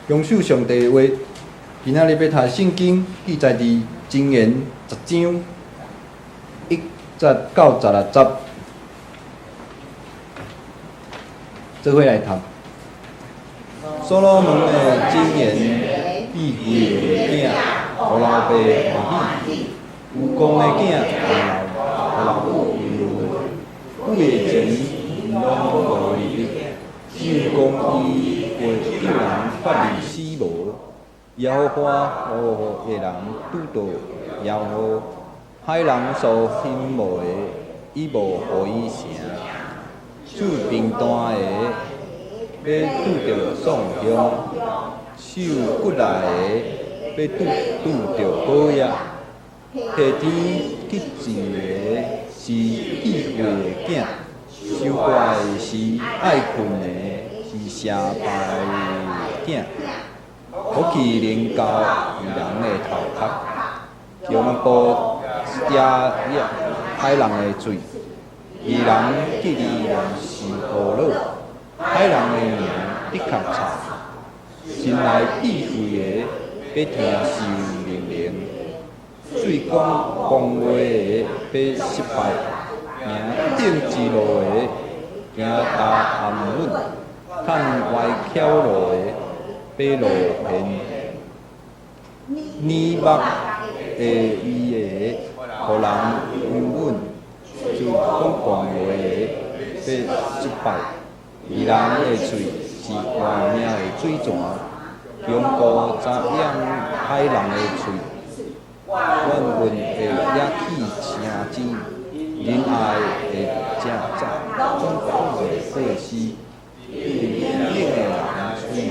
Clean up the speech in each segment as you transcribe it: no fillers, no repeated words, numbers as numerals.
享受上帝的話。今仔日欲讀聖經記載佇箴言10章1節到16節，做伙來讀。所羅門的箴言，智慧的囝，予老爸歡喜；有功的囝，予老母憂鬱。久的錢攏無入去，只有公義會救人脫離死無。耶和華予的人拄著禍禍，歹人所興謀的，伊無予伊成。手貧惰的，欲拄著喪凶；手骨力的，欲拄著好業。提天吉志的是智慧的囝，守歌的是愛睏的，是邪敗的囝。福氣臨到義人的頭殼，強暴遮掩歹人的喙。義人既然是苦惱，歹人的名的確臭。真愛智慧的，欲聽受命令；喙講謊話的，欲失敗；行正直路的，行踏安穩；探歪巧路的，欲落陷。耳目會醫的，予人安穩；喙講謊話的，欲失敗。義人的喙是活命的水泉，強暴遮掩歹人的喙。怨恨會惹起聲爭，仁愛會成就種苦的過失。有冷的人喙內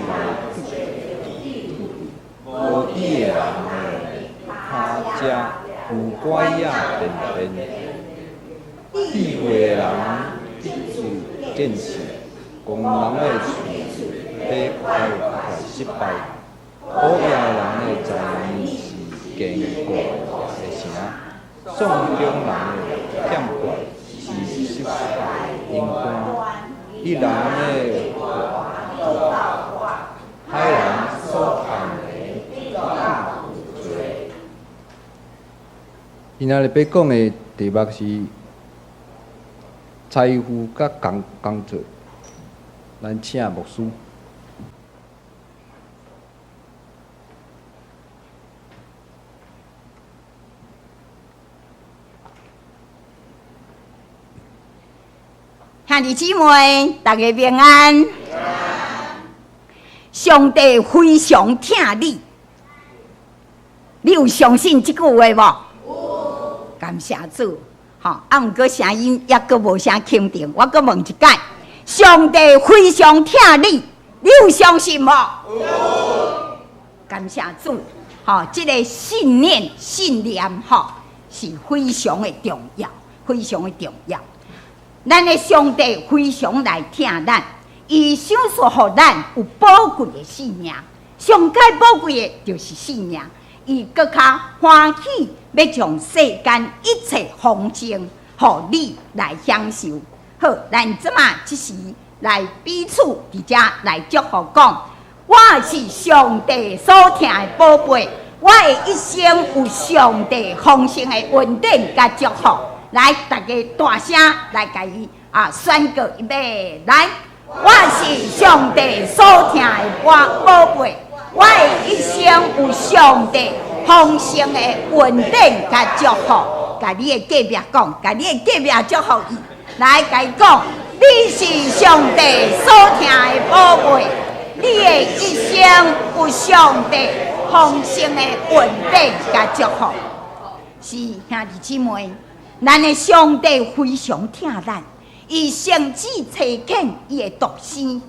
吐智慧，無知的人跤食有拐仔便便。智慧的人得著見識，戇人的喙欲快快失敗。苦業的人的財物是堅固的城，喪中人的欠缺是失敗的榮冠。義人的話，歹人所趁的得罪。今仔日欲講的題目是財富佮工作。咱請牧師。兄弟姊妹，大家平安。上帝非常疼你，你有相信這句話無？有。感謝主，吼！啊，毋過聲音猶閣無啥肯定，我閣問一擺：上帝非常疼你，你有相信無？有。感謝主，吼！這个信念、信念，吼，是非常的重要，非常的重要。咱的上帝非常來疼咱，伊賞賜予咱有寶貴的生命，上蓋寶貴的就是生命。伊閣較歡喜欲將世間一切豐盛，予你來享受。好，咱這馬這時來彼此佇遮來祝福講，我是上帝所疼的寶貝，我的一生有上帝豐盛的恩典佮祝福。來，大家大聲來共伊啊宣告一遍。來，我是上帝所疼的寶貝，我的一生有上帝豐盛的恩典佮祝福。共你的隔壁講，共你的隔壁祝福伊。來，共伊講，你是上帝所疼的寶貝，你的一生有上帝豐盛的恩典佮祝福。是兄弟姊妹。咱的上帝非常疼咱，伊甚至差遣伊的獨生，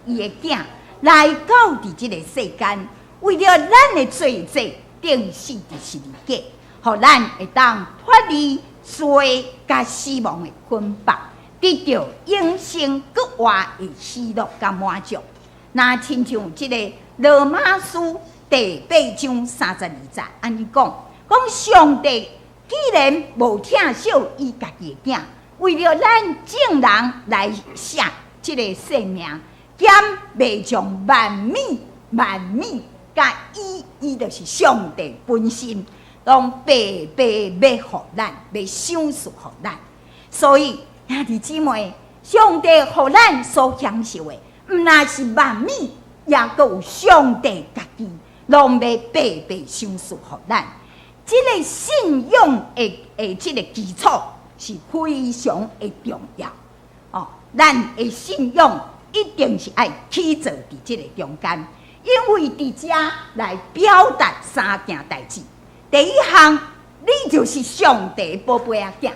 伊的囝來到佇這個世間，為著咱的罪債釘死佇十字架，予咱會當脫離罪佮死亡的捆綁，得著永生閣活的喜樂佮滿足。若親像這個羅馬書第8章32節按呢講，講上帝既然無疼惜伊家己的囝，為著咱眾人來捨這个性命，敢袂將萬物萬物佮伊，伊就是上帝本身，攏白白欲予咱，欲賞賜予咱。所以兄弟姊妹，上帝予咱所享受的，毋但是萬物，也閣有上帝家己，攏欲白白賞賜予咱。這个信仰的這个基礎是非常的重要。哦，咱的信仰一定是愛起坐佇這个中間，因為佇遮來表達三件代誌。第一項，你就是上帝寶貝仔囝，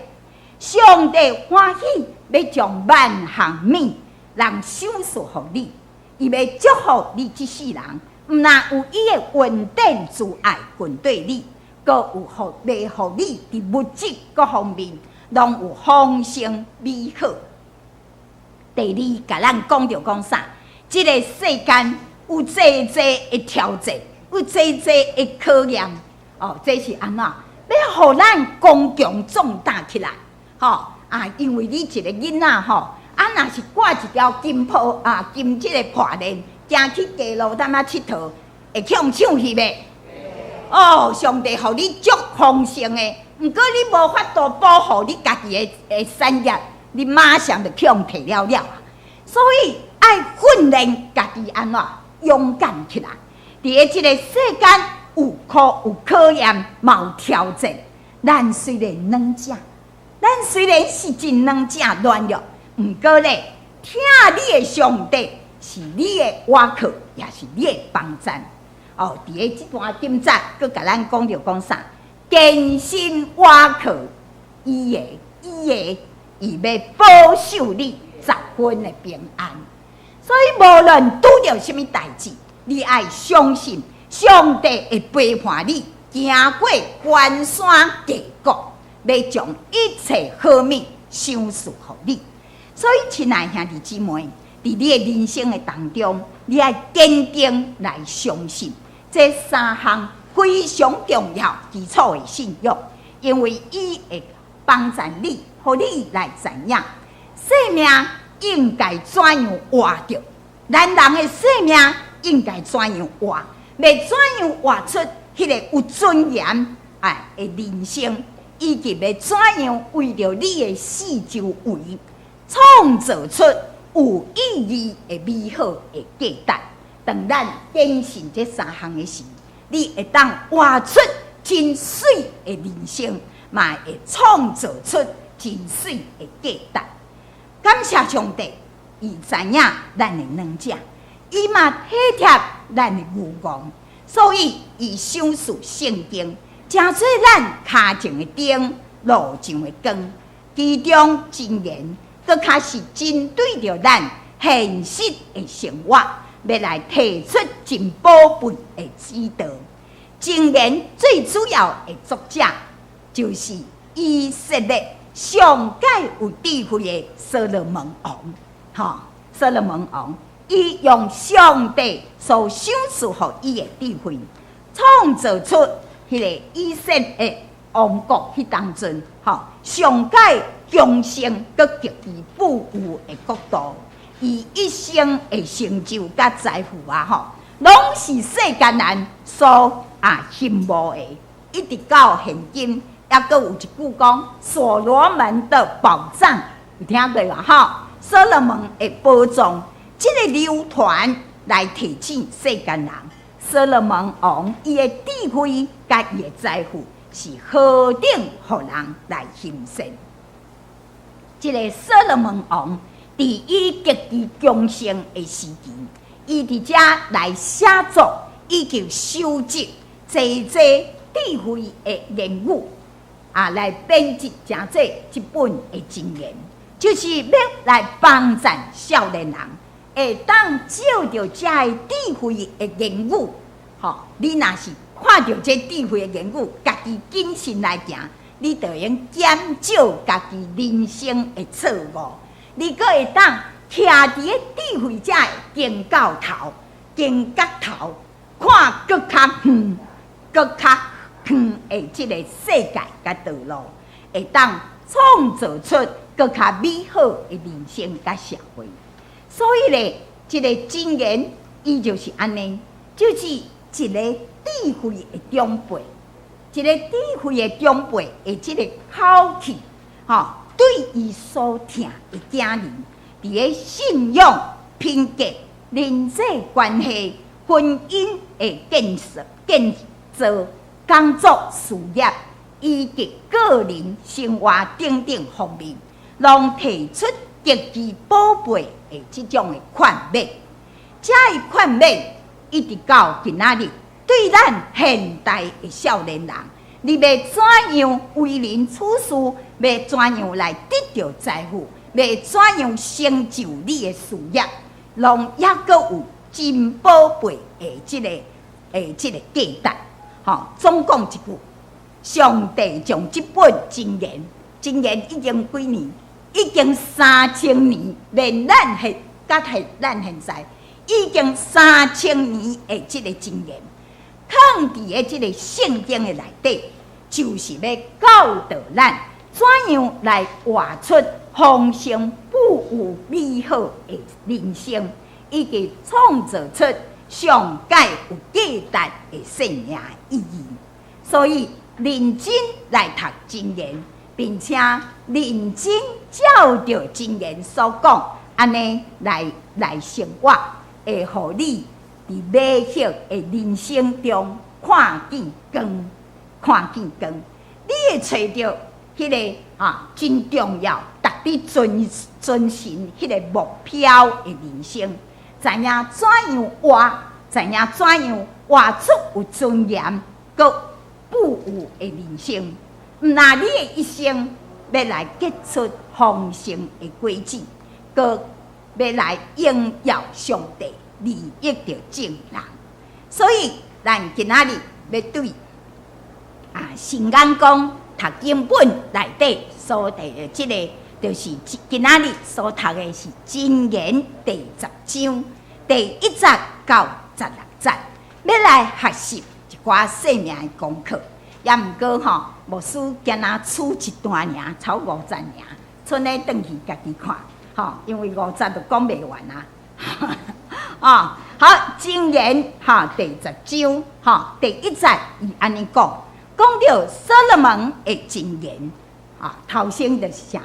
上帝歡喜欲將萬項物人賞賜予你，伊欲祝福你這世人，毋但有伊的恩典慈愛跟綴你，閣有予欲予你佇物質各方面攏有豐盛美好。第二，共咱講著講啥？這个世間有濟濟的挑戰，有濟濟的考驗。哦，這是按怎？欲予咱剛強壯膽起來，吼啊！因為你一个囡仔吼，啊，若是掛一條金破啊金這个破鏈，行去街路淡仔𨑨迌，會予人搶去袂？哦，上帝予你足豐盛的，毋過你無法度保護你家己的產業，你馬上就予人提了了啊！所以愛訓練家己按怎勇敢起來，佇咧這个世間有苦有考驗，嘛有挑戰。咱雖然軟弱，咱雖然是真軟弱軟弱，毋過咧，疼你的上帝是你的倚靠，也是你的幫贊。哦，佇咧這段經節，閣共咱講著講啥？堅心倚靠伊的，伊的，伊欲保守你十分的平安。所以無論拄著啥物代誌，你愛相信上帝會陪伴你，行過關山低谷，欲將一切好物賞賜予你。所以，親愛兄弟姊妹，佇你的人生的當中，你愛堅定來相信這三項非常重要基礎的信仰，因為伊會幫助你，予你來知影生命應該怎樣活著，咱人的生命應該怎樣活，欲怎樣活出彼個有尊嚴愛的人生，以及欲怎樣為著你的四周圍創造出有意義的美好的價值。當咱堅信這三項的時，你會當活出真媠的人生，嘛會創造出真媠的價值。感謝上帝，伊知影咱的軟弱，伊嘛體貼咱的愚戇，所以伊賞賜聖經，成做咱跤前的燈，路上的光。其中箴言，閣較是針對著咱現實的生活，欲來提出真寶貴的指導。箴言最主要的作者，就是以色列上蓋有智慧的所羅門王，吼，所羅門王，伊用上帝所賞賜予伊的智慧，創造出彼个以色列王國彼當陣，吼，上蓋強盛閣極其富有的國度。伊一生的成就佮財富啊，吼，攏是世間人所啊羨慕的。一直到現今，猶閣有一句講所羅門的寶藏，有聽過無？吼，所羅門的寶藏，這个流傳來提醒世間人，所羅門王伊的智慧佮伊的財富是何等予人來欣羨。這个所羅門王佇伊極其強盛的時期，伊佇遮來寫作以及收集濟濟智慧的言語，啊，來編輯成做這本的箴言，就是欲來幫贊少年人，會當照著遮的智慧的言語，吼，你若是看著這智慧的言語，家己謹慎來行，你就會用減少家己人生的錯誤，你閣會當徛佇个智慧者的間角頭、間角頭，看閣較遠、閣較遠的這个世界佮道路，會當創造出閣較美好的人生佮社會。所以咧，這个箴言伊就是按呢，就是一个智慧的長輩，一個智慧的長輩的這个口氣，吼，對伊所疼的囝兒，佇咧信仰、品格、人際關係、婚姻的建設、建造、工作、事業以及個人生活等等方面，攏提出極其寶貝的這種的勸勉。這个勸勉一直到今仔日，對咱現代的少年人，你欲怎樣為人處事，欲怎樣來得著財富，欲怎樣成就你的事業，攏猶閣有真寶貝的這个價值。吼，總講一句，上帝將這本箴言，箴言已經幾年？已經3000年，連咱現佮現咱現在已經三千年的這个箴言，囥佇咧這个聖經的內底，就是欲教導咱怎樣來活出豐盛、富有、美好的人生，以及創造出上蓋有價值的生命意義。所以認真來讀箴言，並且認真照著箴言所講，按呢來生活，會予你佇美好的人生中看見光，看見光。你會揣著彼个啊，真重要，值得遵循彼个目標的人生，知影怎樣活，知影怎樣活出有尊嚴、閣富有的人生。毋若你的一生欲來結出豐盛的果子，閣欲來榮耀上帝，利益著眾人。所以，咱今仔日欲對啊新眼光讀經本內底所提的這个，就是今仔日所讀的是箴言第十章第一節到十六節，欲來學習一寡生命的功課。也毋過吼，牧師敢若取一段爾，草五節爾，賰咧轉去家己看，吼，因為五節都講袂完啊。啊，好，箴言哈第十章哈第一節，伊按呢講，講著所羅門的箴言啊，頭先就是啥？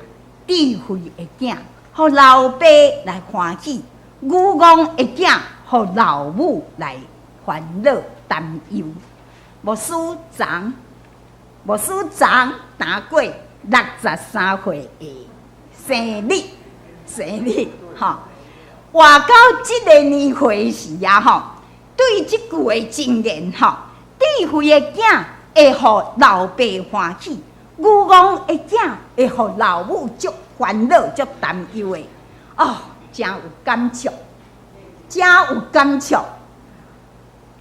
智慧的囝，予老爸來歡喜；愚戇的囝，予老母來煩惱擔憂。牧師昨，牧師昨擔過63歲的生日，生日吼，活到這个年歲時啊吼，對這句的箴言吼，智慧的囝會予老爸歡喜，愚戇的囝會予老母足煩惱、足擔憂的，哦，誠有感觸，誠有感觸。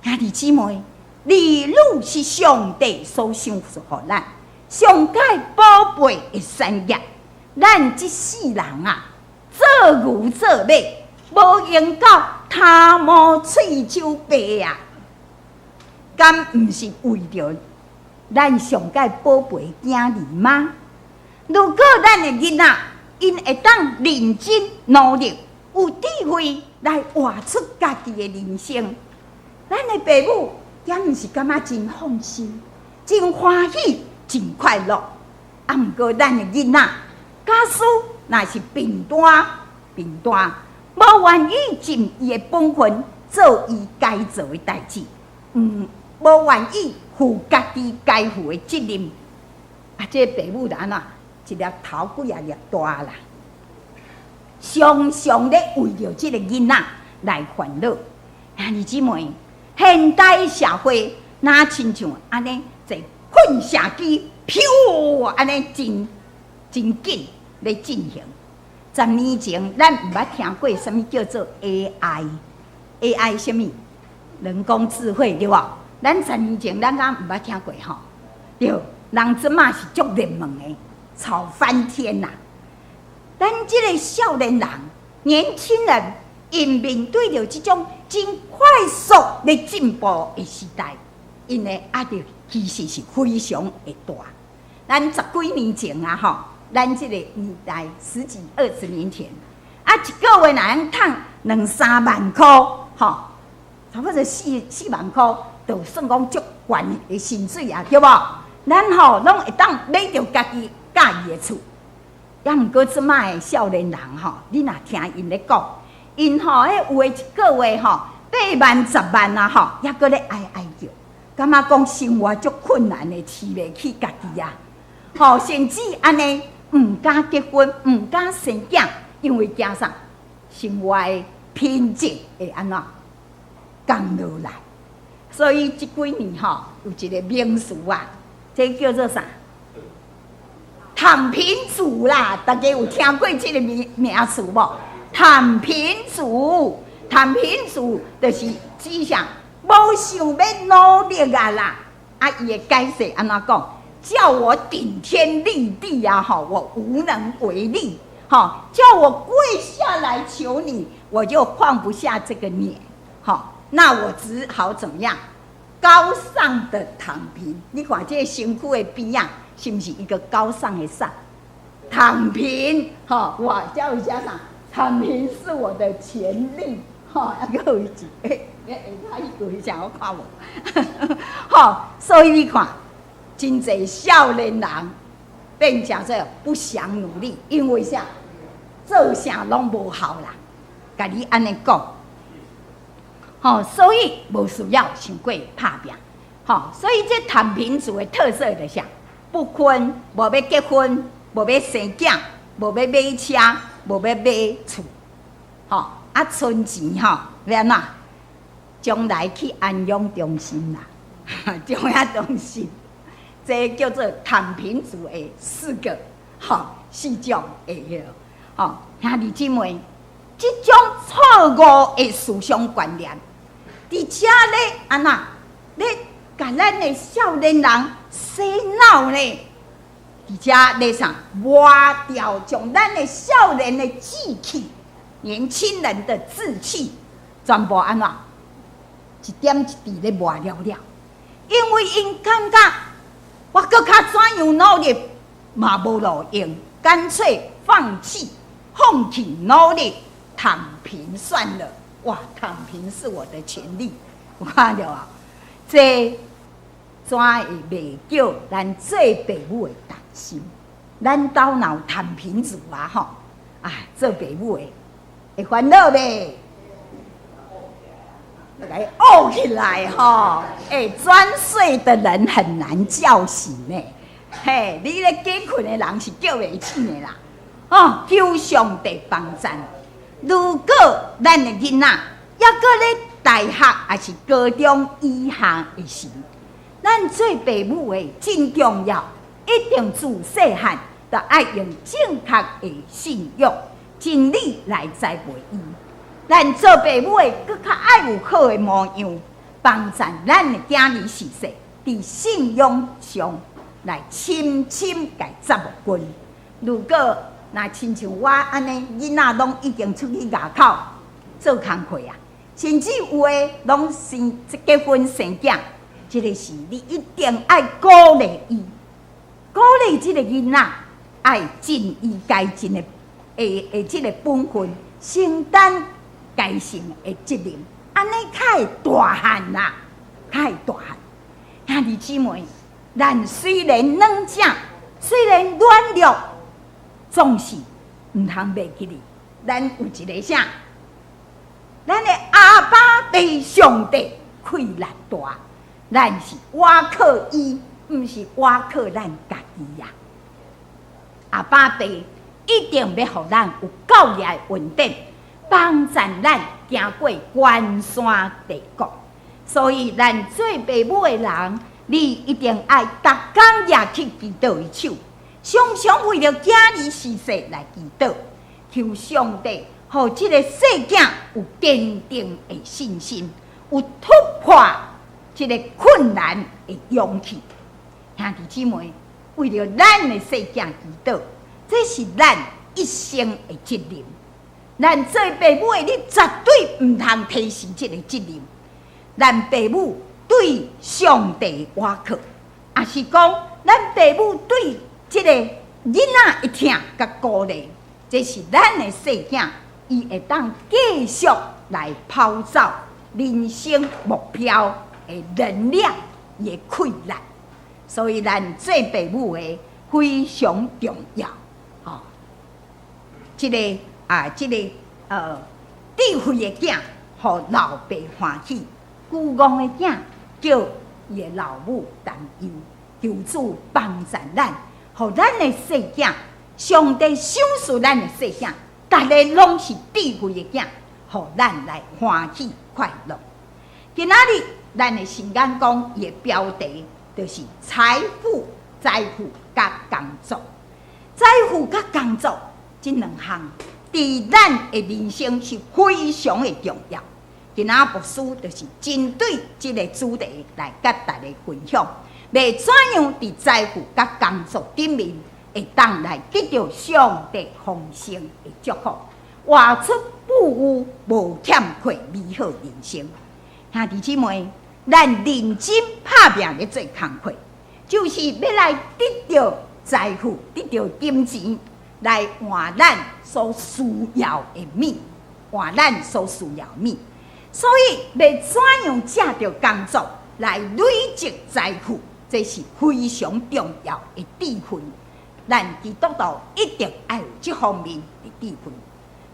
兄弟姊妹，兒女是上帝所賞賜予咱上蓋寶貝的產業。咱這世人啊，做牛做馬，無閒到頭毛喙手白啊，敢毋是為著咱上蓋寶貝囝兒嗎？如果咱的囡仔，𪜶會當認真努力，有智慧來活出家己的人生，咱的爸母敢毋是感覺真放心、真歡喜、真快樂？啊，毋過咱的囡仔，假使若是貧惰、貧惰，無願意盡伊的本分，做伊該做的代誌，無願意負家己該負的責任，啊，這個爸母就按怎？一粒頭幾仔粒大啦，常常咧為著這个囡仔來煩惱。兄弟姊妹，現代社會若親像按呢坐噴射機，咻按呢真真緊咧進行。十年前，咱毋捌聽過啥物叫做 AI，AI 啥物？人工智慧對無？咱十年前咱敢毋捌聽過吼？對，人這馬是足熱門的，吵翻天啦！咱這个少年人、年輕人，𪜶面對著這種真快速咧進步的時代，𪜶的壓力其實是非常的大。咱十幾年前啊，吼，咱這个年代十幾二十年前，啊，一個月若會當趁兩三萬箍，吼，差不多四萬箍，就算講足懸的薪水啊，對無？咱吼攏會當買著家己佮意的厝。抑毋過這擺的少年人吼，你若聽𪜶咧講，𪜶吼彼有的一個月吼8萬10萬啊吼，猶閣咧哀哀叫，感覺講生活足困難的，飼袂起家己啊！吼，甚至按呢毋敢結婚，毋敢生囝，因為驚啥？生活的品質會按怎降落來？所以這幾年吼有一個名詞啊，這叫做啥？躺平族啦，大家有聽過這個名詞無？躺平族，躺平族就是指啥？無想欲努力啊啦！啊，伊的解釋按怎講？叫我頂天立地啊！吼，我無能為力。吼，叫我跪下來求你，我就放不下這個臉。吼，那我只好怎麼樣？高尚的躺平。你看這個身軀的邊仔，是毋是一個高尚的尚？躺平，吼，我教一下啥？躺平是我的權利。吼，啊，閣有一句，欸，下彼句啥我看無。吼，所以你看，真濟少年人變成做不想努力，因為啥？做啥攏無效啦。共你按呢講，吼，所以無需要傷過拍拚。吼，所以這躺平族的特色就是啥？不婚，無欲結婚，無欲生囝，無欲買車，無欲買厝，吼，啊，存錢吼，欲按怎？將來去安養中心啦，將養中心，這叫做躺平族的四個，吼，四種的彼，吼，兄弟姊妹，這種錯誤的思想觀念，佇遮咧按怎？咧共咱的少年人洗腦呢？佇遮咧啥？磨掉將咱的少年的志氣，年輕人的志氣，全部按怎？一點一滴咧磨了了，因為𪜶感覺我閣較怎樣努力嘛無路用，乾脆放棄，放棄努力，躺平算了。哇，躺平是我的權利，有看著無？這怎會袂叫咱做爸母的擔心？咱兜若有躺平族啊吼，啊，做爸母的會煩惱袂？來惴起來吼！欸，專睡的人很難叫醒呢。嘿，你咧假睏的人是叫袂醒的啦。哦，求上帝幫贊。如果咱的囡仔猶閣咧大學抑是高中以下的時，咱做爸母的真重要，一定自細漢就愛用正確的信仰真理來栽培伊。咱做爸母的，閣較愛有好的模樣，幫贊咱的囝兒自細，佇信仰上來深深共扎落根。如果若親像我按呢，囡仔攏已經出去外口做工課啊，甚至有的攏生結婚生囝，這個時你一定愛鼓勵伊，鼓勵這個囡仔愛盡伊該盡的這個本分，承擔該承的責任，按呢較會大漢啦，較會大漢。兄弟姊妹，咱雖然軟弱，雖然軟弱，總是毋通袂記得，咱有一個啥？咱的阿爸父上帝氣力大，咱是倚靠伊，毋是倚靠咱家己呀。阿爸父一定欲予咱有夠力的恩典，幫贊咱行過關山地谷。所以，咱做爸母的人，你一定愛逐工舉起祈禱的手，常常為著囝兒時勢來祈禱，求上帝予這個細囝有堅定的信心，有突破這個困難的勇氣。兄弟姊妹，為著咱的細囝祈禱，這是咱一生的責任。咱做爸母的，你絕對毋通推卸這個責任。咱爸母對上帝倚靠，抑是講咱爸母對這個囡仔的疼佮鼓勵，這是咱的細囝，伊會當繼續來跑走。人生目標的能量的氣力。所以咱做爸母的非常重要，吼。這個智慧的囝，予老爸歡喜；愚戇的囝，叫伊的老母擔憂。求主幫助咱，予咱的細囝，上帝賞賜咱的細囝，逐个攏是智慧的囝，予咱來歡喜快樂。今仔日咱的聖言講伊的標題就是財富、財富佮工作，財富佮工作這兩項，佇咱的人生是非常的重要。今仔牧師就是針對這个主題來佮大家分享，欲怎樣佇財富佮工作頂面會當來得著上帝豐盛的祝福，活出富裕無欠缺美好人生。兄弟姊妹，咱認真拍拚咧做工課，就是欲來得著財富、得著金錢，來換咱所需要的物，換咱所需要的物。所以，欲怎樣藉著工作來累積財富，這是非常重要的智慧。咱基督徒一定愛有這方面的智慧。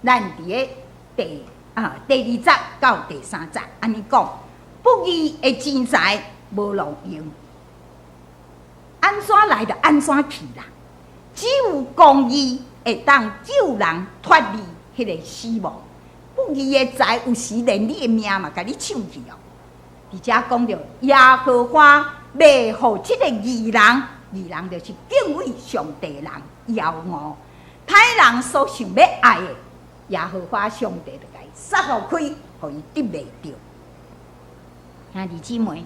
咱佇个第二節到第三節按呢講，不義的錢財無路用，按怎來就按怎去啦。只有公義會當救人脫離彼个死亡。不義的財有時連你的命嘛，共你搶去哦。佇遮講著耶和華袂予這个義人，義人就是敬畏上帝人，枵餓，歹人所想欲愛的，耶和華上帝就共伊殺予開，予伊得袂著。兄弟姊妹，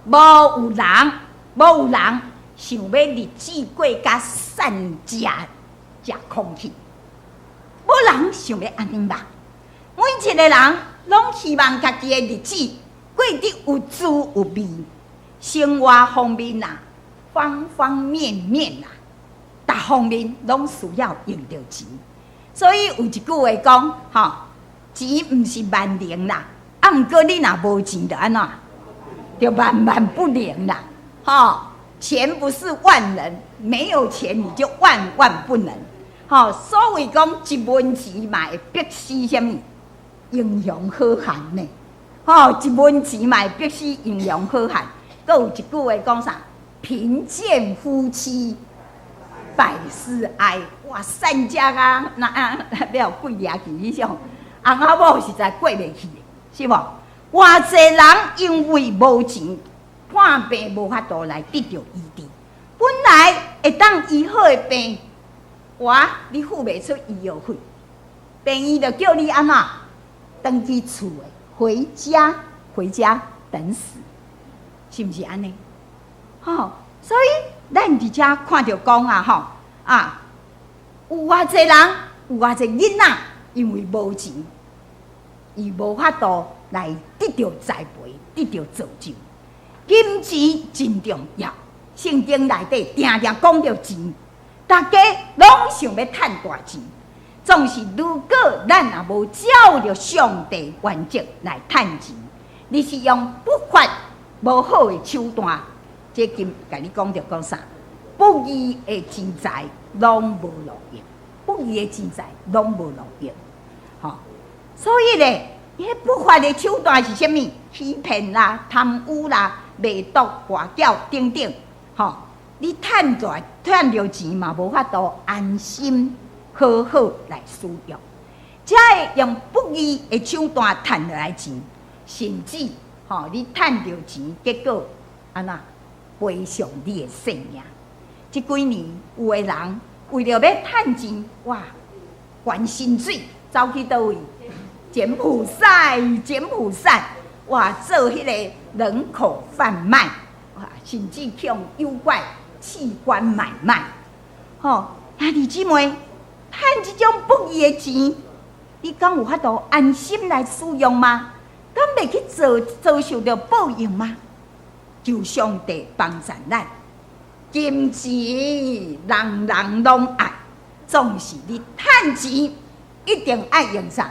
無有人想欲日子過甲散食食空氣，無人想欲按呢吧？每一个人攏希望家己的日子過得有滋有味，生活方面啊，方方面面啊，逐方面攏需要用著錢。所以有一句話講，吼，錢毋是萬能啦，啊，毋過你若無錢就按怎？就萬萬不能啦，吼，錢不是萬能，沒有錢你就萬萬不能。吼，所謂講一文錢嘛會逼死啥物？英雄好漢呢？吼，一文錢嘛會逼死英雄好漢。閣有一句話講啥？貧賤夫妻百事哀。哇，散食啊，那啊，欲予鬼掠去彼種，翁仔某實在過袂去的，是無？偌濟人因為無錢，看病無法度來得著醫治。本來會當醫好的病，哇，你付袂出醫藥費，病院就叫你按怎？轉去厝的，回家，回家等死，是毋是按呢？吼，所以咱佇遮看著講啊，吼啊，有偌濟人，有偌濟囡仔，因為無錢，伊無法度來得著栽培，得著造就。金錢真重要，聖經內底定定講著錢，大家攏想欲趁大錢。總是如果咱若無照著上帝原則來趁錢，你是用不法無好的手段，這今共你講著講啥？不義的錢財攏無路用，不義的錢財攏無路用，吼。所以咧，彼不法的手段是啥物？欺騙啦、貪污啦、賣毒、跋筊等等，吼。你趁大趁著錢嘛，無法度安心好好來使用，才會用不義的手段趁落來錢，甚至吼你趁著錢，結果按怎賠償你的性命？這幾年有的人為著欲趁錢，哇，懸薪水走去佗位？柬埔寨，柬埔寨，哇，做彼个人口販賣，哇，甚至去予誘拐器官買賣，吼，兄弟姊妹，趁這種不義的錢，你敢有法度安心來使用嗎？敢袂去遭受著報應嗎？求上帝幫助咱。金錢人人攏愛，總是你趁錢一定愛用啥？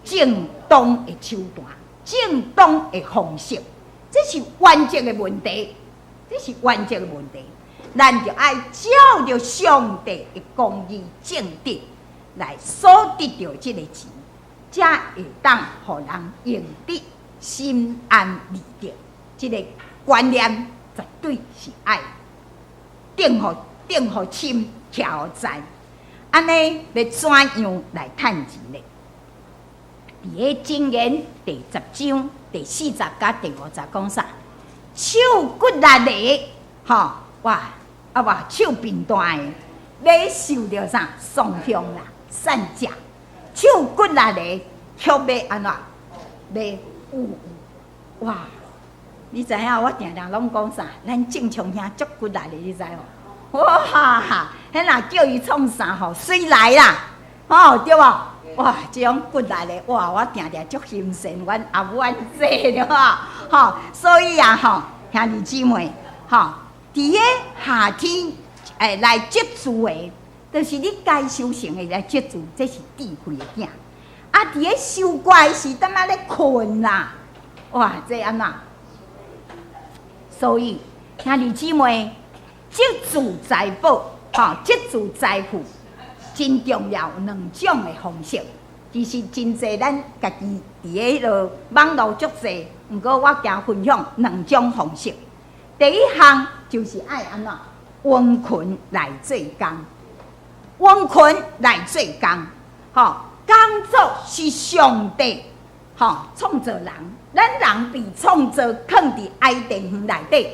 正當的手段，正當的方式，這是原則的問題，這是原則的問題。咱就愛照著上帝的公義正直來所得著這个錢，才會當予人用得心安理得。這个觀念絕對是愛定予定予深，徛予知。按呢欲怎樣來趁錢呢？佇个箴言第10章第40甲第50講啥？手骨力的，吼哇啊哇，手貧惰的，欲受著啥？霜降啦，散食。手骨力的，卻欲按怎？欲有哇！你知影我定定攏講啥？咱正常兄足骨力的，你知無？哇！彼若叫伊創啥吼，隨來啦，吼對無？哇！這種骨力的，哇！我定定足欣羨阮阿母阮姐對無？吼，所以啊吼，兄弟姊妹，吼，佇个夏天來積資的，就是你該收成的來積資，這是智慧的囝。啊，佇个收割的時陣仔咧睏啦，哇！這按怎？所以兄弟姊妹，積聚財寶，吼，積聚財富真重要，兩種的方式。其實真濟咱家己佇个彼落網路足濟，毋過我驚分享兩種方式。第一項就是愛按怎？殷勤來做工，殷勤來做工，吼，工作是上帝吼創造人，咱人被創造囥佇伊甸園內底。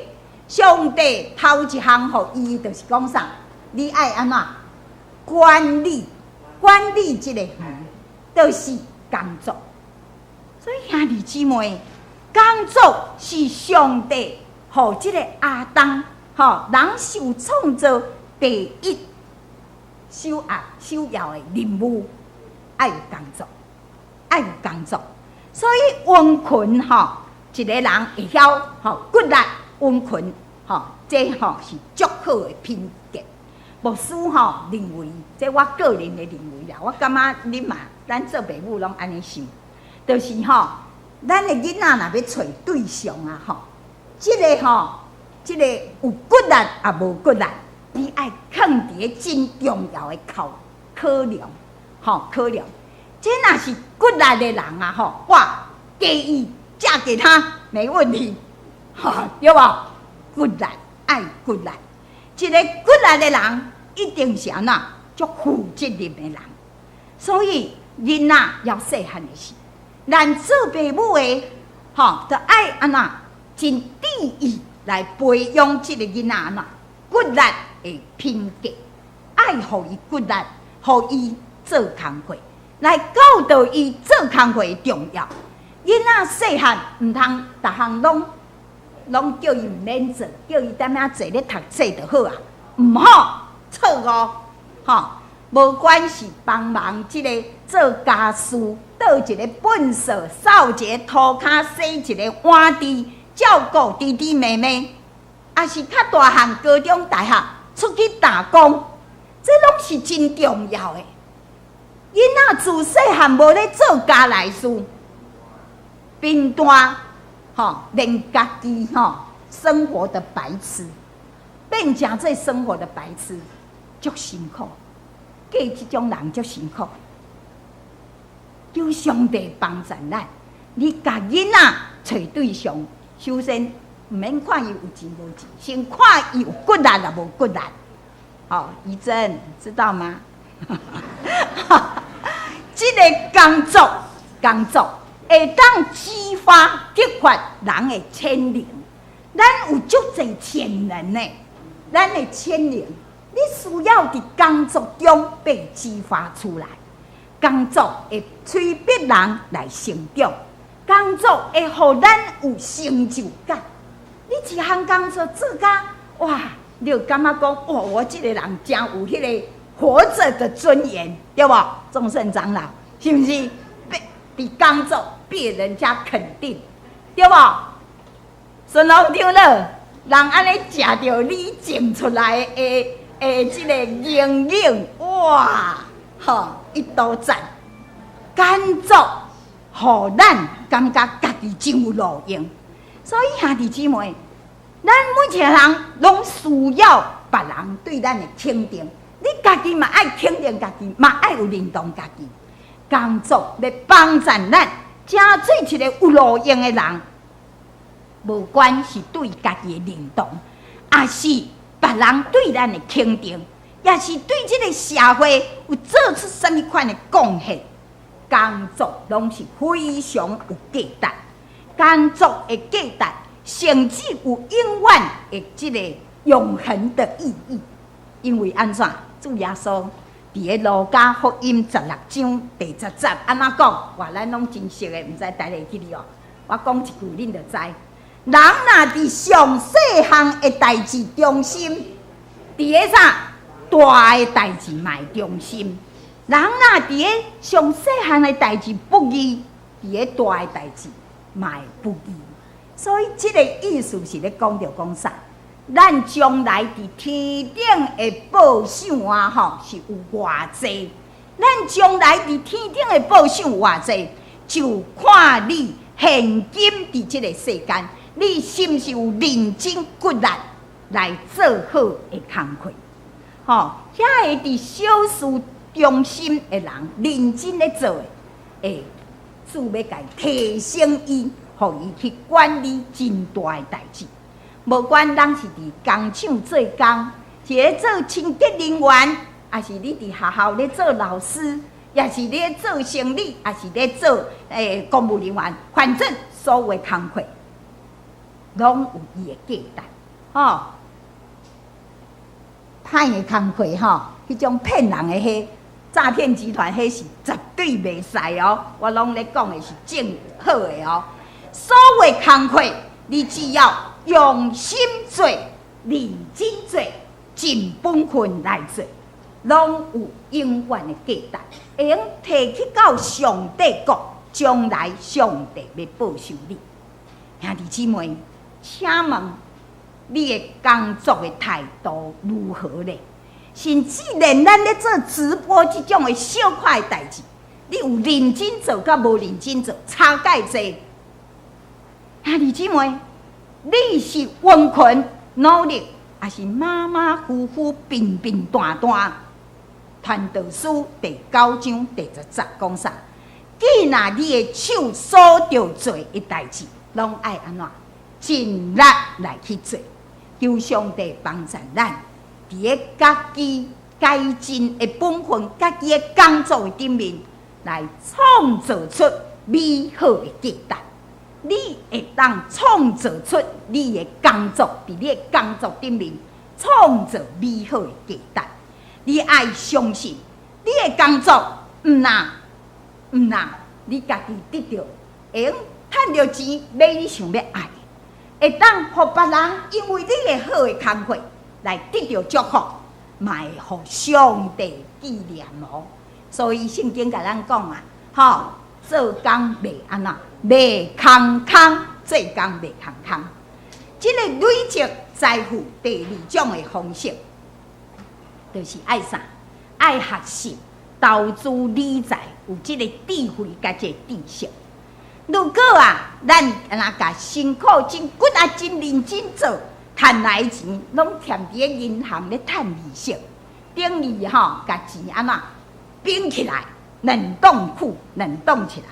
上帝頭一項予伊，就是講啥？你愛按怎管理管理這个園，就是工作。所以兄弟姊妹，工作是上帝予這个亞當，吼人受創造第一首要首要的任務，愛有工作，愛有工作。所以殷勤吼，一个人會曉吼骨力殷勤吼，這吼是足好的品格。牧師吼認為，這我個人的認為啦，我感覺你嘛，咱做爸母攏按呢想，就是吼，咱的囡仔若欲揣對象啊吼，這个吼，這個有骨力抑無骨力，你愛囥佇个真重要的考考量，吼考量。這若是骨力的人啊吼，哇，給伊嫁給他沒問題，吼對無？骨力愛骨力，一个骨力的人一定是按怎足負責任的人。所以囡仔猶細漢的時，咱做爸母的吼，著愛按怎真注意來培養這个囡仔按怎骨力的品格，愛予伊骨力，予伊做工課，來教導伊做工課的重要。囡仔細漢毋通逐項攏攏叫伊毋免做，叫伊踮遐坐咧讀冊就好啊，毋好，錯誤，吼！無管是幫忙這个做家事，倒一个糞掃，掃一個塗跤，洗一个碗杼，照顧弟弟妹妹，抑是較大漢高中大學出去打工，這攏是真重要的。囡仔自細漢無咧做家內事，貧惰，吼，連家己吼生活的白痴，變成這生活的白痴，足辛苦。嫁這種人足辛苦。求上帝幫助咱，你共囡仔揣對象，首先毋免看伊有錢無錢，先看伊有骨力抑無骨力。好，怡珍知道嗎？這个工作，工作會當激發激發人的潛能。咱有足濟潛能呢，咱的潛能，你需要佇工作中被激發出來。工作會催逼人來成長，工作會予咱有成就感。你一項工作做甲哇，你就感覺講哇，我這个人真有彼个活著的尊嚴，對無？眾聖長老是毋是？被佇工作被人家肯定，對無？孫老長老，人按呢食著你種出來的的這个營養，哇！吼，伊都讚，工作予咱感覺家己真有路用。所以兄弟姊妹，咱每一個人攏需要別人對咱的肯定。你家己嘛愛肯定家己，嘛愛有認同家己。工作欲幫助咱，成做一個有路用的人。無管是對家己的認同，抑是別人對咱的肯定，抑是對這個社會有做出啥物款的貢獻，工作攏是非常有價值。工作的價值，甚至有永遠的這個永恆的意義。因為按怎？主耶穌佇个路加福音16章第10節按怎講？哇，咱攏真熟的，毋知大家會記得哦。我講一句，恁就知。人若佇上細項的代誌忠心，佇个啥大的代誌嘛會忠心。人若佇个上細項的代誌不義，佇个大的代誌嘛會不義。所以這個意思是咧講著講啥？咱將來佇天頂的報賞啊，吼是有偌濟？咱將來佇天頂的報賞有偌濟，就看你現今佇這個世間，你是毋是有認真骨力來做好的工課？吼，遐個佇小事忠心的人，認真咧做的，欸，主欲共提升伊，予伊去管理真大的代誌。無管咱是佇工廠做工，是咧做清潔人員，抑是你佇學校咧做老師，抑是咧做生理，抑是咧做公務人員，反正所有的工課攏有伊的價值，吼。歹的工課吼，彼種騙人的彼詐騙集團，彼是絕對袂使哦。我攏咧講的是正好的哦。所有工課，你只要用心做、認真做、盡本分來做，攏有永遠的價值，會用提去到上帝國，將來上帝欲報酬你。兄弟姊妹，請問你的工作的態度如何呢？甚至連咱咧做直播這種的小塊代誌，你有認真做佮無認真做，差蓋濟。兄弟姊妹，你是殷勤努力，抑是馬馬虎虎、平平淡淡？傳道書第9章第10節講啥？既若你的手所著做的代誌，攏愛按怎？盡力來去做，求上帝幫助咱，佇个家己改進的本分、家己的工作的頂面，來創造出美好的價值。你會當創造出你的工作，佇你的工作頂面創造美好的價值。你愛相信，你的工作毋若毋若，你家己得著，會用趁著錢買你想欲愛的，會當予別人因為你的好的工課來得著祝福，嘛會予上帝紀念哦。所以聖經共咱講啊，吼，做工袂按怎，袂空空，做工袂空空。這個累積財富第二種的方式，就是愛啥？愛學習投資理財，有這個智慧佮這個知識。如果啊，咱若共辛苦真骨力真認真做，趁來錢攏踮佇个銀行咧趁利息，等於吼共錢按怎冰起來，冷凍庫冷凍起來，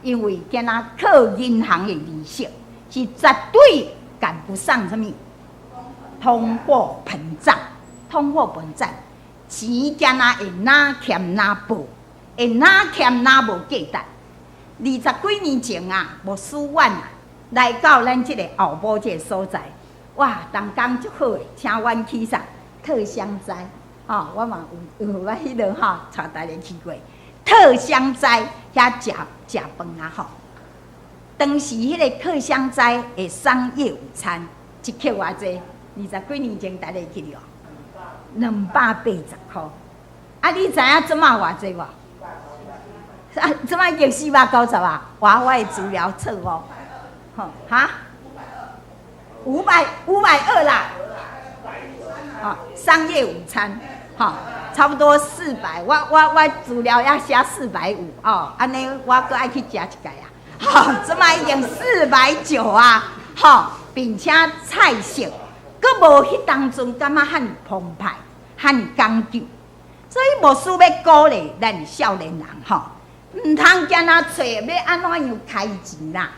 因為敢若靠銀行的利息是絕對趕不上啥物通貨膨脹，通貨膨脹，錢敢若會若欠若薄，會若欠若無價值。20幾年前啊，牧師阮啊來到咱這個後埔這個所在，哇，逐工足好的，請阮去啥特香齋，吼，我嘛有有我彼落吼，帶大家去過特香齋遐食食飯啊吼。當時彼個特香齋的商業午餐，一客偌濟？20幾年前大家記得無？280箍。啊，你知影這馬偌濟無？啊，這馬已經490啊！哇，我的資料錯誤。吼，哈？520啦。哦，商業午餐，吼，差不多四百。我資料也寫450哦，按呢我閣愛去食一擺啊。吼，這擺已經490啊，吼，並且菜色，閣無彼當陣感覺遐爾澎湃，遐爾講究。所以牧師欲鼓勵咱少年人吼，毋通干焦揣欲按怎樣開錢啦，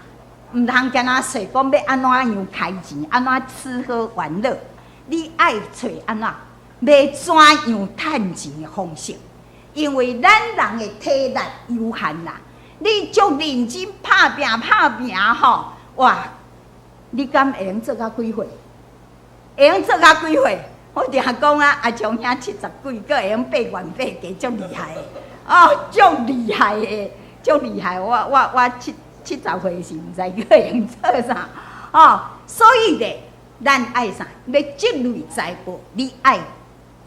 毋通干焦揣講欲按怎樣開錢，按怎吃喝玩樂，你愛揣按怎，欲怎樣趁錢的方式？因為咱人的體力有限啦，你足認真拍拚拍拚吼，哇！你敢會用做到幾歲？會用做到幾歲？我定講啊，阿強兄七十幾，閣會用8元8家，足厲害的哦，足厲害的，足厲害！我70歲時，毋知閣會用做啥哦。所以咧，咱愛啥？欲積累財寶，你愛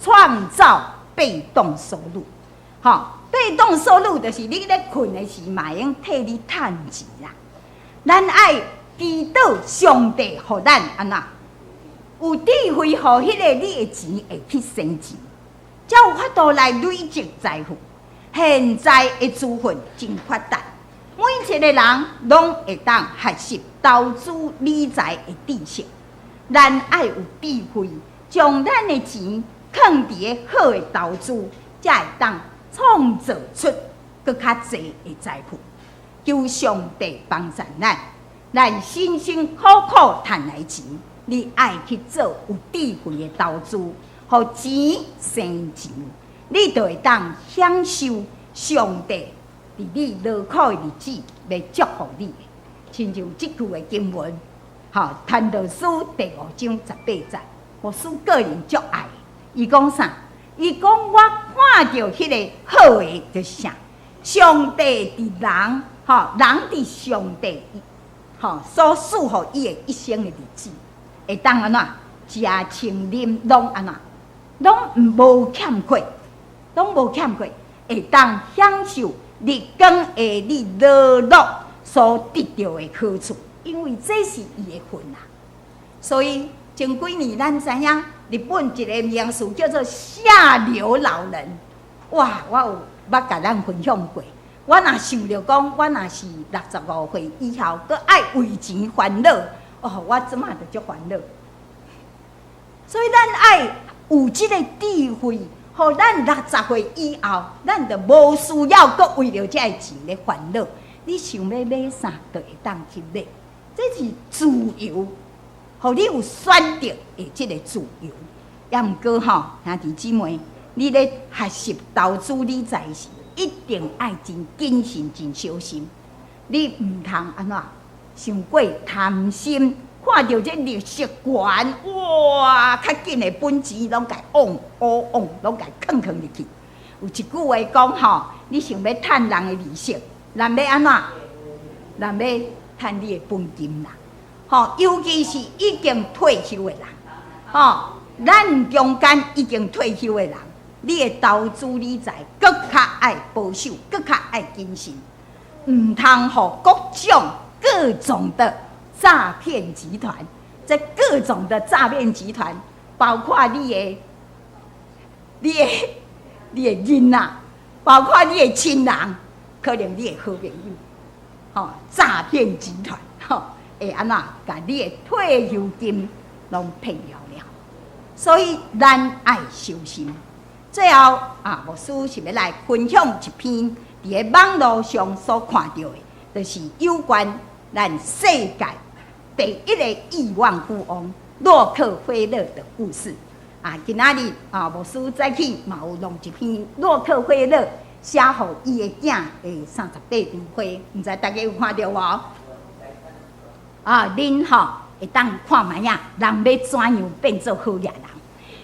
創造被動收入。吼，被動收入就是你咧睏的時，嘛會用替你趁錢啦。咱愛祈禱上帝，予咱按怎有智慧，予彼个你的錢會去生錢，才有法度來累積財富。現在的資訊真發達，每一个人攏會當學習投資理財的知識。咱愛有智慧，將咱的錢囥佇个好的投資，才會當創造出閣較濟的財富。求上帝幫助咱，咱辛辛苦苦趁來錢，你愛去做有智慧的投資，予錢生錢，你就會當享受上帝佇你勞苦的日子，欲祝福你的。親像這句的經文，吼，傳道書第五章十八節，牧師個人足愛。伊講啥？伊講我看著彼个好的，就是啥？上帝佇人，吼，人佇上帝，吼，所賜予伊的一生的日子，會當按怎？食穿啉攏按怎？攏無欠缺，攏無欠缺，會當享受日光下你勞碌所得著的好處，因為這是伊的份啊。所以前幾年咱知影，日本一个名詞叫做下流老人。哇！我有捌共咱分享過。我若想著講，我若是65歲以後，閣愛為錢煩惱，哦，我這馬就足煩惱。所以咱愛有這个智慧，予咱六十歲以後，咱就無需要閣為著這个錢咧煩惱。你想欲買啥，就會當去買，這是自由，予你有選擇的這个自由。抑毋過吼，兄弟姊妹，你咧學習投資理財時，一定愛真謹慎、真小心。你毋通按怎，傷過貪心，看著這利息懸，哇，較緊的本錢攏共往烏往，攏共囥囥入去。有一句話講吼，你想欲趁人的利息，難欲按怎？難欲趁你的本金啦。吼，尤其是已經退休的人，吼，咱中間已經退休的人，你的投資理財閣較愛保守，閣較愛謹慎，毋通予各種各種的詐騙集團，這各種的詐騙集團，包括你的囡仔，包括你的親人，可能你的好朋友，吼，詐騙集團，吼，會按怎共你的退休金攏騙了了。所以咱愛小心。最後啊，牧師是欲來分享一篇佇个網路上所看著的，就是有關咱世界第一个億萬富翁洛克菲勒的故事。啊，今仔日啊，牧師早起嘛有弄一篇洛克菲勒寫予伊的囝的38張批，毋知大家有看著無？啊，恁吼會當看覓仔，人欲怎樣變做好額人？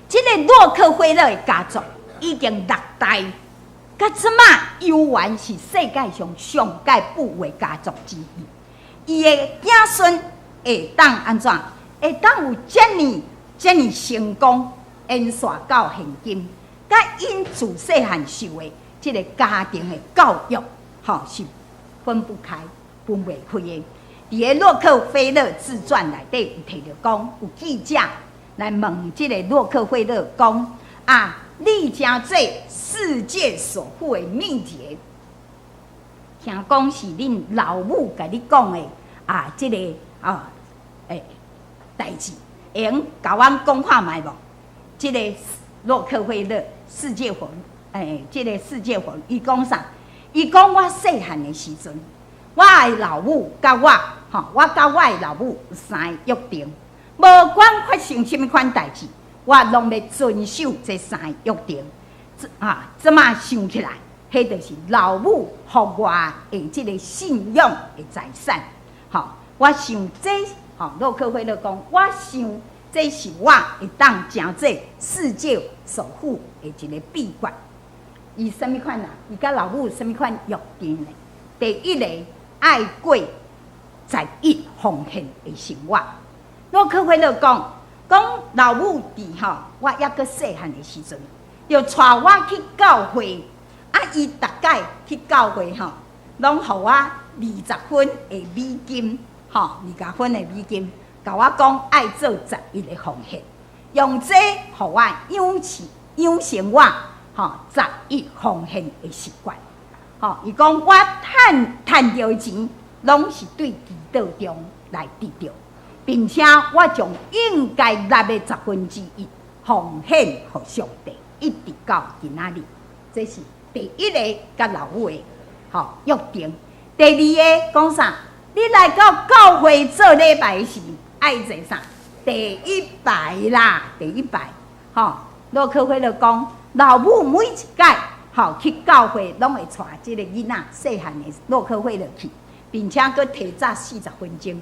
這个洛克菲勒的家族已經六代，到這馬猶原是世界上上蓋富的家族之一。伊的子孫會當按怎？會當有遮爾遮爾成功，延續到現今，佮𪜶自細漢受的這个家庭的教育，吼是分不開、分袂開的。佇个洛克菲勒自傳內底有提著講，有記者來問這个洛克菲勒講：啊，你成做世界首富的秘訣聽講是恁老母共你講的啊，這個啊，代誌，會用共阮講看覓無？這個洛克菲勒世界火，這個世界火，伊講啥？伊講我細漢的時陣，我的老母佮我，吼，我佮我的老母有三个約定，無管發生啥物款代誌，我攏欲遵守這三个約定。啊，這馬想起來，彼就是老母予我的這個信仰的財產。吼，我想這，吼，洛克菲勒講，我想這是我會當成做世界首富的一個秘訣。伊啥物款啊？伊佮老母啥物款約定呢？第一个愛過十一奉獻的生活。洛克菲勒講，講老母佇吼，我猶閣細漢的時陣，就帶我去教會。啊，伊逐擺去教會吼，攏予我20分的美金，吼，二十分的美金，共我講愛做十一的奉獻，用這予我養成我吼十一奉獻的習慣。吼，伊講我趁著的錢，攏是對祈禱中來得著，並且我將應該納的十分之一奉獻予上帝，一直到今仔日。這是第一个佮老母的吼約定。第二個講啥？你來到教會做禮拜時，愛坐啥？第一排啦，第一排。吼，洛克菲勒講，老母每一擺吼去教會，攏會帶這个囡仔細漢的洛克菲勒去，並且閣提早40分鐘。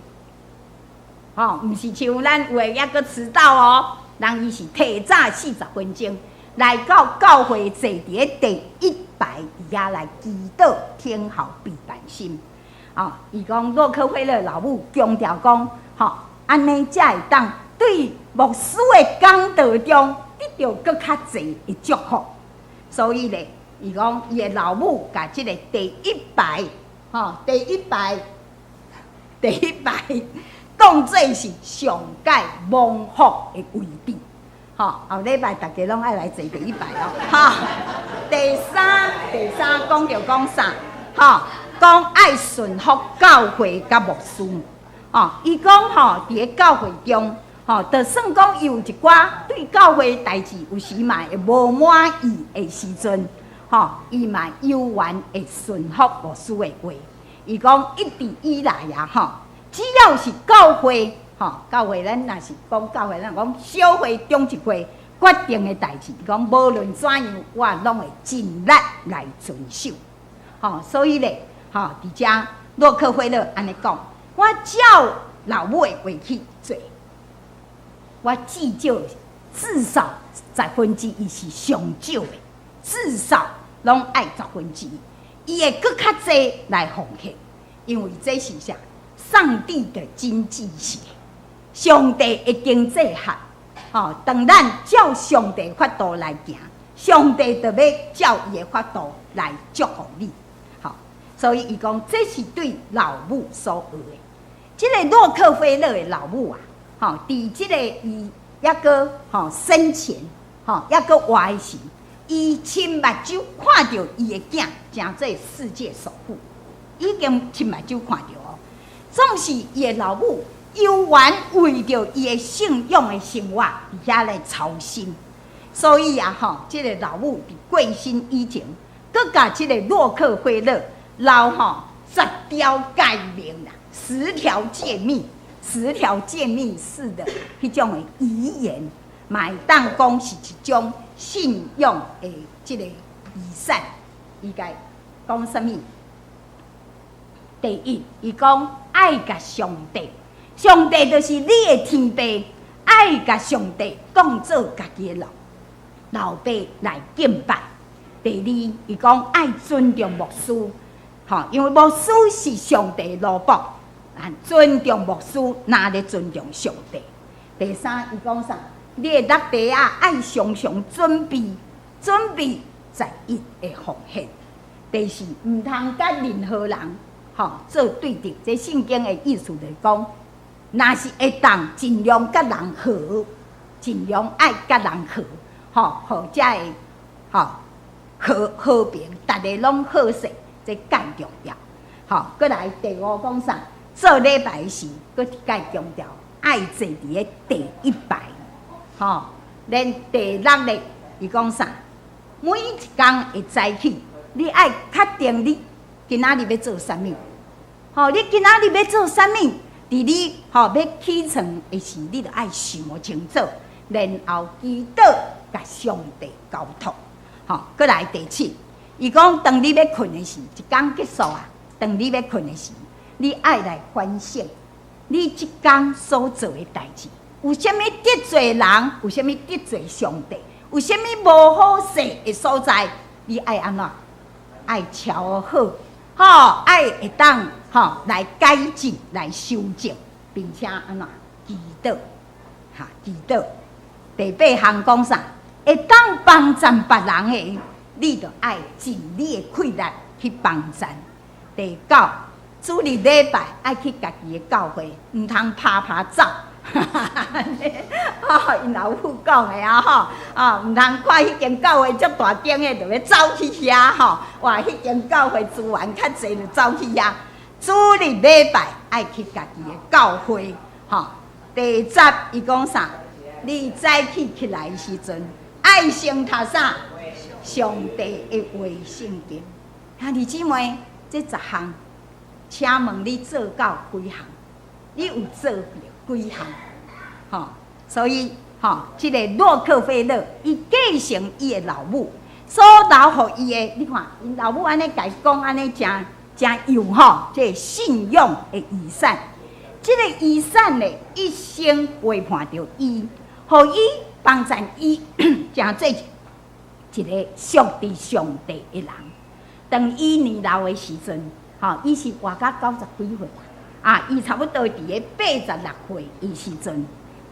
吼，毋是像咱有的猶閣遲到哦，人伊是提早四十分鐘來到教會坐佇咧第一排佇遐來祈禱，聽候避難心。哦，伊講洛克菲勒老母強調講，吼，按呢才會當對牧師的講道中得著閣較濟的祝福。所以咧，伊講伊的老母共這个第一排，吼，第一排，第一排當做是上蓋蒙福的位置。吼，後禮拜大家攏愛來坐第一排哦。吼，第三講著講啥？吼，講愛順服教會佮牧師。吼，伊講吼，佇咧教會中，吼，就算講伊有一寡對教會代誌有時嘛會無滿意的時陣，吼，伊嘛猶原會順服牧師的話。伊講一直以來啊，吼，只要是教會，吼，教會咱若是講教會，咱講小會、長執會決定的代誌，伊講無論怎樣，我攏會盡力來遵守。吼，所以咧，吼，佇遮洛克菲勒按呢講，我照老母的話去做，我至少至少十分之一是上少的，至少攏愛十分之一，伊會閣較濟來奉獻，因為這是啥？上帝的經濟學，上帝的經濟學，吼，當咱照上帝法度來行，上帝就欲照伊的法度來祝福你，吼，所以伊講這是對老母所學的。這个洛克菲勒的老母啊，吼，佇這个伊猶閣吼生前，吼猶閣活的時，伊親目睭看著伊的囝成做世界首富，已經親目睭看著哦。總是伊的老母猶原為著伊的信仰的生活佇遐咧操心，所以啊吼，這个老母佇過身以前，閣共這个洛克菲勒留吼十條誡命啦，十條誡命，十條誡命式的彼種的遺言，嘛會當講是一種信仰的這个遺產。伊共講啥物？第一，伊講愛共上帝，上帝就是你的天父，愛共上帝當做家己的老爸來敬拜。第二，伊講愛尊重牧師，吼，因為牧師是上帝的奴僕，啊，尊重牧師，若咧尊重上帝。第三，伊講啥？你的橐袋仔愛常常準備，準備十一的奉獻。第四，毋通佮任何人吼做對敵。這聖經的意思就是講，若是會當盡量佮人和，盡量愛佮人和，吼，予才會吼和和平，逐个攏好勢，這蓋重要。吼，閣來第五講啥？做禮拜時，閣一擺強調愛坐佇咧第一排，吼。連第六咧，伊講啥？每一工會早起，你愛確定你今仔日欲做啥物？吼，你今仔日欲做啥物？佇你吼欲起床的時，你著愛想清楚，然後祈禱，共上帝交託。吼，閣來第七，伊講當你欲睏的時，一工結束啊，當你欲睏的時，你愛來反省，你這工所做的代誌，有啥物得罪人，有啥物得罪上帝，有啥物無好勢的所在，你愛按怎？愛喬好，吼，愛會當吼來改進、來修正，並且按怎祈禱，哈，祈禱。第八項講啥？會當幫贊別人的，你就愛盡你的氣力去幫贊。第九，主日禮拜愛去家己的教會，毋通趴趴走。吼，𪜶老母講的啊吼，啊，毋通看彼間教會足大間的，就欲走去遐吼。哇，彼間教會資源較濟，就走去遐。主日禮拜愛去家己的教會，吼。第十，伊講啥？你早起起來的時陣，愛先讀啥？上帝的話聖經。兄弟姊妹，這十項，請問你做到幾項？你有做著幾項？吼，所以吼，這個洛克菲勒伊繼承伊的老母所留予伊的，你看，𪜶老母按呢共伊講，按呢誠誠有吼，這個信用的遺產。這個遺產呢，一生陪伴著伊，予伊幫贊伊，成做一個屬佇上帝的人。當伊年老的時陣，吼，伊是活到九十幾歲啦，啊，伊差不多佇咧86歲的時陣，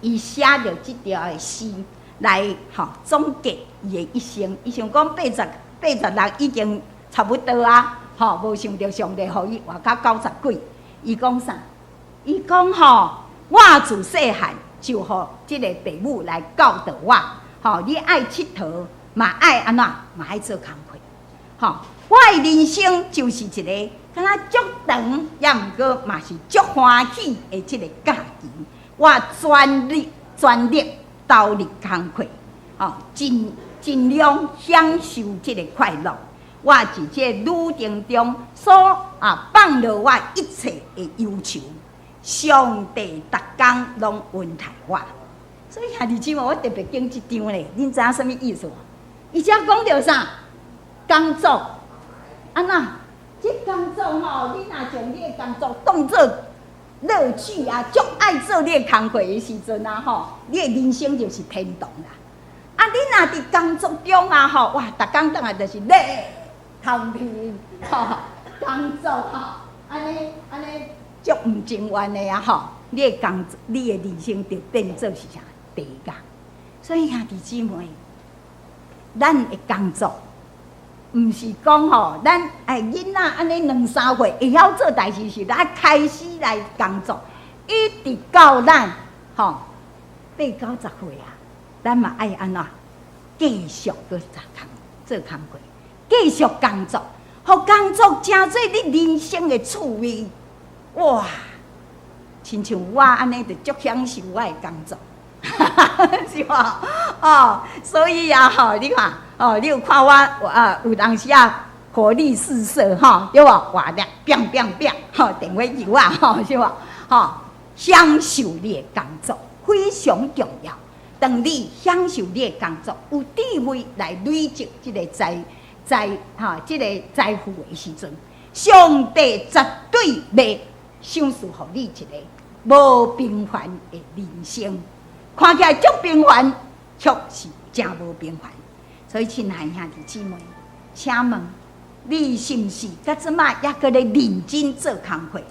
伊寫著這條的詩來吼總結伊的一生。伊想講86已經差不多啊，吼，無想著上帝予伊活到九十幾。伊講啥？伊講吼，我自細漢就予這个爸母來教導我，吼，你愛𨑨迌，嘛愛按怎，嘛愛做工課，吼。我的人生就是一个敢若足長，抑毋過嘛是足歡喜的這个假期。我全力全力投入工課，吼，盡盡量享受這个快樂。我佇這個旅程中所啊放落我一切的憂愁，上帝逐工攏恩待我。所以兄弟姊妹，我特別揀這張咧，恁知影啥物意思無？伊遮講著啥？工作。按怎？這工作吼，你若將你的工作當做樂趣啊，足愛做你的工課的時陣啊，吼，你的人生就是天堂啦。啊，你若佇工作中啊，吼，哇，逐工轉來就是咧頭皮，吼，工作吼，按呢按呢足毋情願的啊，吼，你的工作，你的人生就變做是啥？地獄。所以兄弟姊妹，咱的工作，毋是講吼，咱哎囡仔按呢兩三歲會曉做代誌時，咱開始來工作，一直到咱吼八九十歲啊，咱嘛愛按怎繼續閣做工做工課，繼續工作，予工作成做你人生的趣味。哇，親像我按呢，就足享受我的工作，是無？哦，所以啊，吼，你看。哦，你有看我啊？有當時啊，活力四射吼，對無？活力變變變，吼，電話球啊，吼，是無？吼，享受你的工作非常重要。當你享受你的工作，有智慧來累積這个財財哈，這个財富的時陣，上帝絕對袂賞賜予你一个無平凡的人生。看起來足平凡，卻是誠無平凡。所以，親愛兄弟姊妹，請問你是毋是到這擺猶閣咧認真做工課？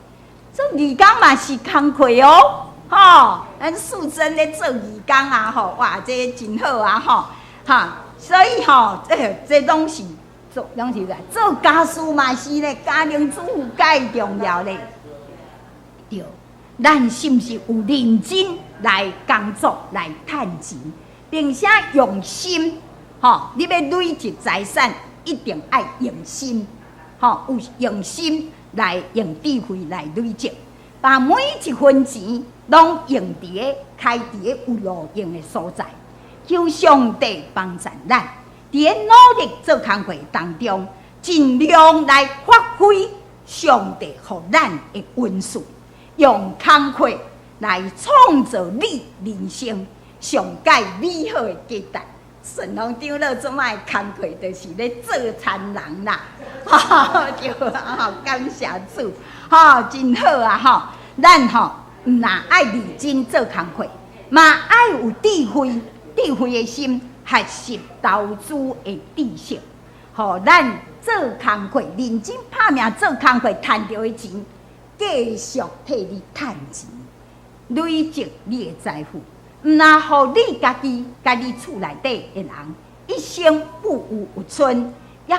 做義工嘛是工課哦，吼！咱素貞咧做義工啊，吼，哇，這真好啊，吼，哈！所以吼，這這攏是做，攏是啥？做家事嘛是咧，家庭主婦蓋重要咧。對，咱是毋是有認真來工作來趁錢，並且用心？吼，你欲累積財產，一定愛用心，吼，有用心來來用智慧來累積，把每一分錢攏用佇个開佇个有路用的所在。求上帝幫助咱，佇个努力做工課當中，盡量來發揮上帝予咱的恩賜，用工課來創造你人生上蓋美好的價值。順風長老這擺工課就是咧做田人啦，對啊，感謝主，吼，真好啊，吼，咱吼毋若愛認真做工課，嘛愛有智慧，智慧的心學習投資的知識，予咱做工課認真拍拚做工課，趁著的錢繼續替你趁錢，累積你的財富。毋若予你家己、佮你厝內底的人一生不無有春，抑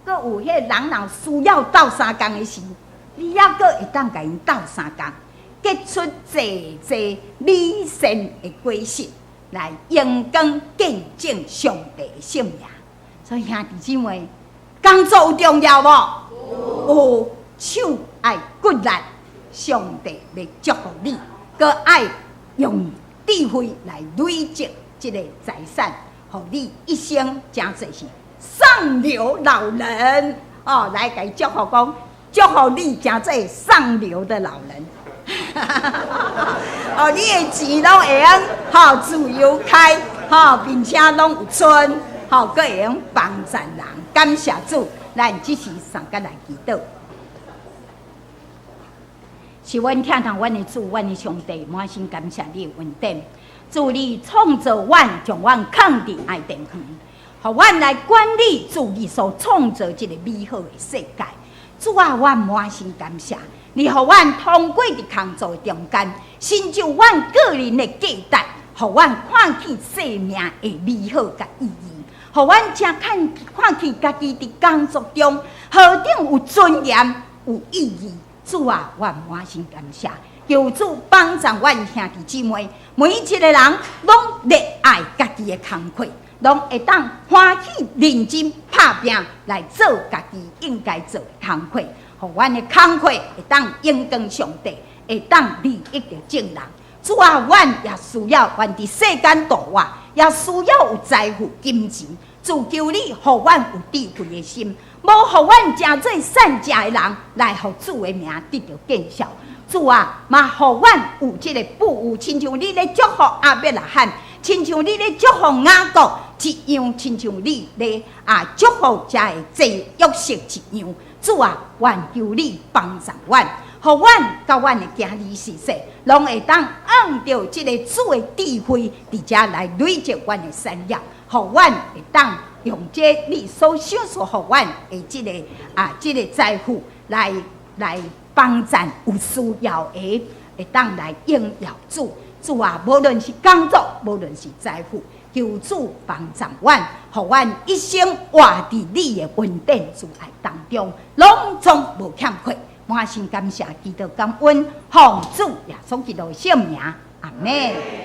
閣有彼個人若需要鬥相共的時，你抑閣會當共𪜶鬥相共，結出濟濟美善的果實，來榮光見證上帝的聖名。所以兄弟姊妹，工作有重要無？有，手愛骨力，上帝欲祝福你，閣愛用智慧來累積這个財產，予你一生誠濟是上流老人哦！來共伊祝福講，祝福你誠濟上流的老人。哦，你的錢攏會用吼自由開，吼，並且攏有剩，吼，閣會用幫助人。感謝主，咱這時三個來祈禱。是阮疼痛阮的主，阮的上帝，滿心感謝你的恩典。主你創造阮，將阮囥佇伊甸園，予阮來管理主你所創造這个美好的世界。主啊，阮滿心感謝你，予阮通過佇工作中間，成就阮個人的價值，予阮看見生命的美好佮意義，予阮誠看看見家己佇工作中何等有尊嚴、有意義。主啊，我滿心感謝，求主幫助阮兄弟姊妹，每一個人攏熱愛家己的工課，攏會當歡喜認真拍拚來做家己應該做的工課，予阮的工課會當榮光上帝，會當利益著眾人。主啊，阮也需要，阮佇世間度活，也需要有財富、金錢。主求你，予阮有智慧的心，無予阮成做散食的人，來予主的名得著見效。主啊，嘛予阮有這个富有，親像你咧祝福亞伯拉罕，親像你咧祝福雅各一樣，親像你咧啊祝福遮的濟約瑟一樣。主啊，願求你幫助阮，予阮佮阮的囝兒婿婿，攏會當按著這个主的智慧，佇遮來累積阮的產業。予阮會當用這你所賞賜予阮的這个啊，這个財富來來幫贊有需要的，會當來榮耀主。主啊，無論是工作，無論是財富，求主幫助阮，予阮一生活佇你的恩典慈愛當中，攏總無欠缺。滿心感謝，祈禱感恩，奉主耶穌基督的聖名，阿們。